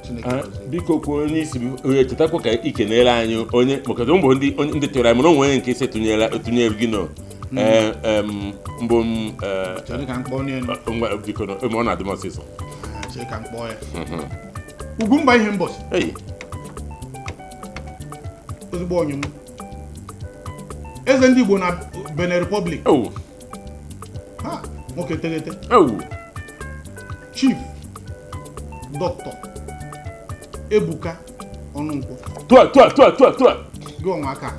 Chineke gọzie. Biko, kwuo onye isi m, onye chetakwa ka ikenere anyị onye, maka na ụmụ ndị onye ndị tụrụ anyị, mana onwe onye nke isi tụnyere tụnyere gị nọ. Ee, mbụ m Chere ka m kpọọ n'elu. Ngwa, biko nọ, ọ na-adị m ọsịsọ. Chere ka m kpọọ ya. Ugwumba ihe mbọsị. Ei. Ezigbo onye m, eze ndị Igbo na Benin Republic. Ewu. Ha nwoke teghete. Ewu. Chief Dr. Ebuka Ọnụnkwọ. Tụa tụa tụa tụa tụa. Gị onwe aka.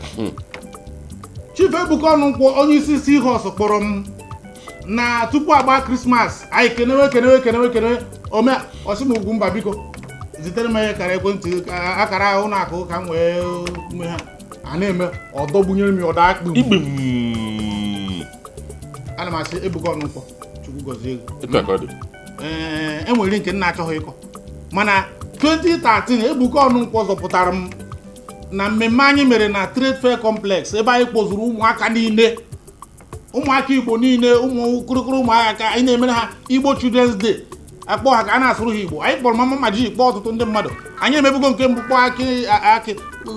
Chief Ebuka Ọnụnkwọ, onye isi Seahorse, kpọrọ m na tupu agba Christmas. Anyị kenewe, kenewe, kenewe, kenewe ome. Ọsị m, "Ugwumba, biko zitere m ihe kara ekwentị, akara ụlọ akụ, ka m wee mee ha." A na-eme ọdọgbunyere m ya ọdọ akpụ. Igbim. Ana m asị Ebuka Ọnụnkwọ, Chukwu gọzie gị. Etu a ka ọ dị. Ee, enwere nke nna achọghị ịkọ, mana 2013, Ebuka Ọnụnkwọ zọpụtara m na mmemme anyị mere na Trade Fair Complex, ebe anyị kpọzuru ụmụaka niile, ụmụaka Igbo niile, ụmụ kụrụkụrụ ụmụaka, ka anyị na-emere ha Igbo Children's Day, akpọ ha ka a na-asụrụ ha Igbo. Anyị kpọrọ Mama Maji, kpọọ ọtụtụ ndị mmadụ. Anyị emebugo nke mbụ, kpọọ Akị Akị,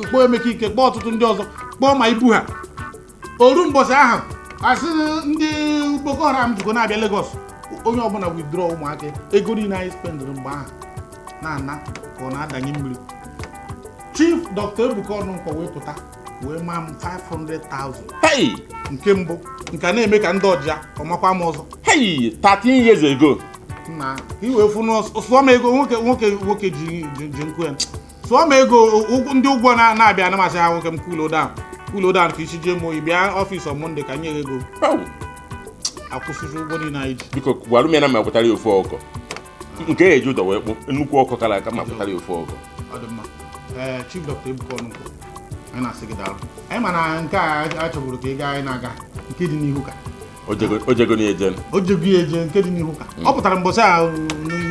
kpọọ Emeka Ike, kpọọ ọtụtụ ndị ọzọ, kpọọ ma ibu ha oru. Mbọsị ahụ, asị ndị Boko Haram jikọ na-abịa Lagos, onye ọbụla withdraw ụmụaka. Ego niile anyị spendịrị mgbe ahụ na-ana ka ọ na-adanye mmiri. Chief Dr. Ebuka Ọnụnkwọ wee pụta wee maa m 500,000. Hey. Nke mbụ nke a na-eme ka ndị ọjịa ọmakwa m ọzọ. Hey, 13 years ago. Na ka i wee fụ sụọ m ego, nwoke nwoke nwoke ji nkụ ya sụọ m ego. Ndị ụgwọ na-abịa anamasị ha. Nwoke m, cool down, cool down, ka isi jee m oyi, bịa office on Monday ka nye gị ego. Oh. Akwụsịsị ụgwọ niile anyị ji. Biko, gwara m ya na ma kwetara ya ofu ọkụkọ nke ya eji ụdọ wee kpụ, nnukwu ọkụ kara aka, ma kwetara ya ofu ọkụkọ. Ọ dị mma. Ee, Chief Dr. Ebuka Ọnụnkwọ, anyị na-asị gị daalụ. Anyị ma na nke a a chọburu ka ị gaa, anyị na-aga nke dị n'ihu ka ojego na eje. O jego ya eje nke dị n'ihu ka ọ pụtara mbọsị a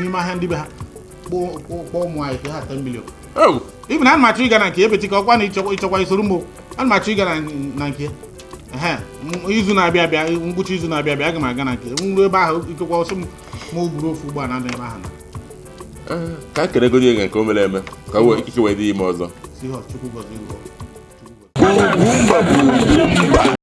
n'ime ahịa ndị be ha, kpọọ ụmụ anyị ka ha 10 million. Oh. Even ana m achọ ịga na nke ebeti ka ọkwa na ịchọkwa isoro m o. Ana m achọ ịga na nke ehe izu na-abịa abịa, ngwụcha izu na-abịa abịa, aga m aga na nke m ruo ebe ahụ. Ikekwa ọsọ m ma o buru ofu ụgbọala nọ ebe ahụ na. Eh, ka a kelegodi ya nke o mere eme, ka ike wee dị ime ọzọ. Seahorse, Chukwu gọzie gị. Chukwu gọzie. Ugwumba bụ Ugwumba.